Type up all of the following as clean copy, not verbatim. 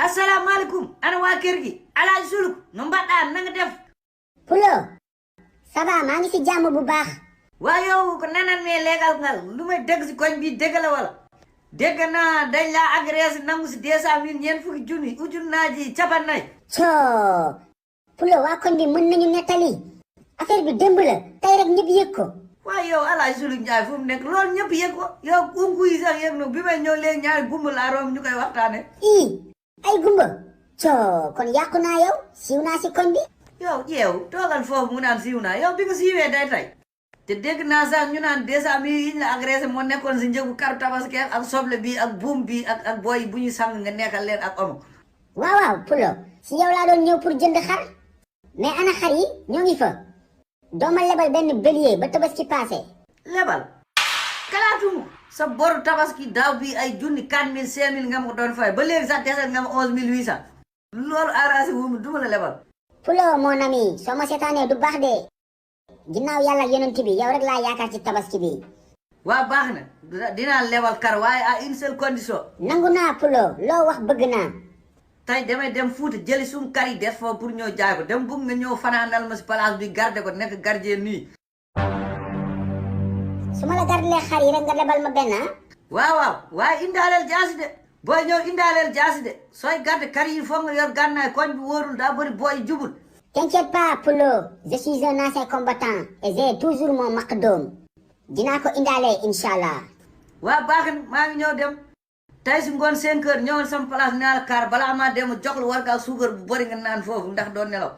asalaamaaleykum ana waa kër gi alaaj suluk nu mbaɗɗaa na nga def Pulo ça va maa ngi si jàmm bu baax. waa yow ko nanan me leegal ngal lu may dégg si koñ bi dégg la wala dégg naa dañ laa agressé nangu si 200 000 ñeent fukki junni ujun naa ji capan nay coo Pulo waa koñ bi mën nañu nettali affaire bi démb la tey rek ñëpp yëg ko. waaye yow alaaj suluk Njaay fu mu nekk loolu ñëpp yëg ko yow unku yi sax yëg no bi may ñëw léegi ñaari gumba laa room ñu koy waxtaane ay gumba coo kon yàqu naa yow siiw naa si koñ bi. yow toogal foofu mu naan siiw naa yow bi nga siiwee day tey te dégg naa sax ñu naan 200 000 yi ñu la agressé moo nekkoon si njëgu karu tabaski ak soble bi ak buum bi ak booy bu ñu sang nga nekkal leen ak omo. waaw Pulo si yow laa doon ñëw pour jënd xar mais ana xar yi ñoo ngi fa dooma lebal benn bélier ba tabaski passé. lebal kalaatumu sa boru tabaski daaw bi ay junni 4 000 5 000 nga ma ko doon fay ba léegi sax desal nga ma 11 800 loolu arrangé wu mu duma la lebal. Pulo mon ami soo ma seetaanee du baax de ginnaaw yàlla ak yonent bi yow rek laa yaakaar ci tabaski bi. waa baax na dinaa lebal kar waaye à une seule condition. nangu naa Pulo loo wax bëgg naa. tey damay dem Fuuta jëli suñu kar yi des foofu pour ñëw jaay ko dem bëgg nga ñëw fanaanal ma si place bi garder ko nekk gardien nii. su ma la gardelee xar yi rek nga lebal ma benn waaw waaye indaaleel jaasi de booy ñëw indaaleel jaasi de sooy garde kar yi foog nga yor gànnaay koñ bi wóorul daa bëri booy jubul. T'inquiète pas Pulo je suis un ancien combattant et j'ai toujours mon maqdoom dinaa ko indaale inshallah. waa baax na maa ngi ñëw dem tey si ngoon 5 heures ñëwoon sama place naa la kaar balaa maa dem jox la warga suukar bu bëri nga naan foofu ndax doon nelaw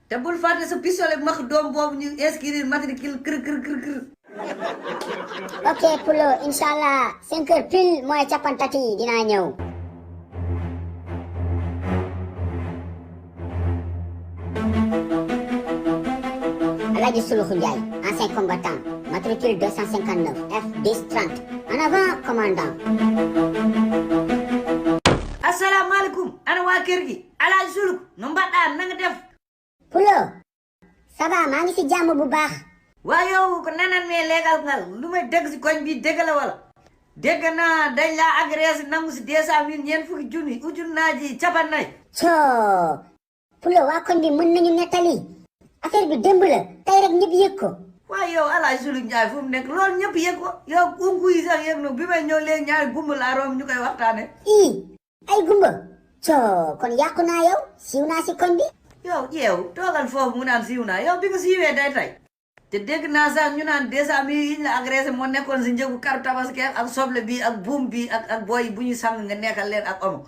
te bul fàtte sa pistolet maqdoom boobu ñu inscrire matricule kër. ok Pulo inshallah 5 heures pile mooy capantati dinaa ñëw. Alaaji Suluxu Njaay ancien combattant matricule 259 F 1030 en avant commandant. asalaamaaleykum ana waa kër gi alaaj suluk nu mbaɗɗaa na nga def Pulo ça va maa ngi si jàmm bu baax. waa yow ko nanan me leegal ngal lu may dégg si koñ bi dégg la wala dégg naa dañ laa agressé nangu si 200 000 ñeent fukki junni ujun naa ji capan nay coo Pulo waa koñ bi mën nañu nettali affaire bi démb la tey rek ñëpp yëg ko. waaye yow alaaj suluk Njaay fu mu nekk loolu ñëpp yëg ko yow unku yi sax yëg no bi may ñëw léegi ñaari gumba laa room ñu koy waxtaane ay gumba coo kon yàqu naa yow siiw naa si koñ bi. yow toogal foofu mu naan siiw naa yow bi nga siiwee day tey te dégg naa sax ñu naan 200 000 yi ñu la agressé moo nekkoon si njëgu karu tabaski ak soble bi ak buum bi ak booy bu ñu sang nga nekkal leen ak omo.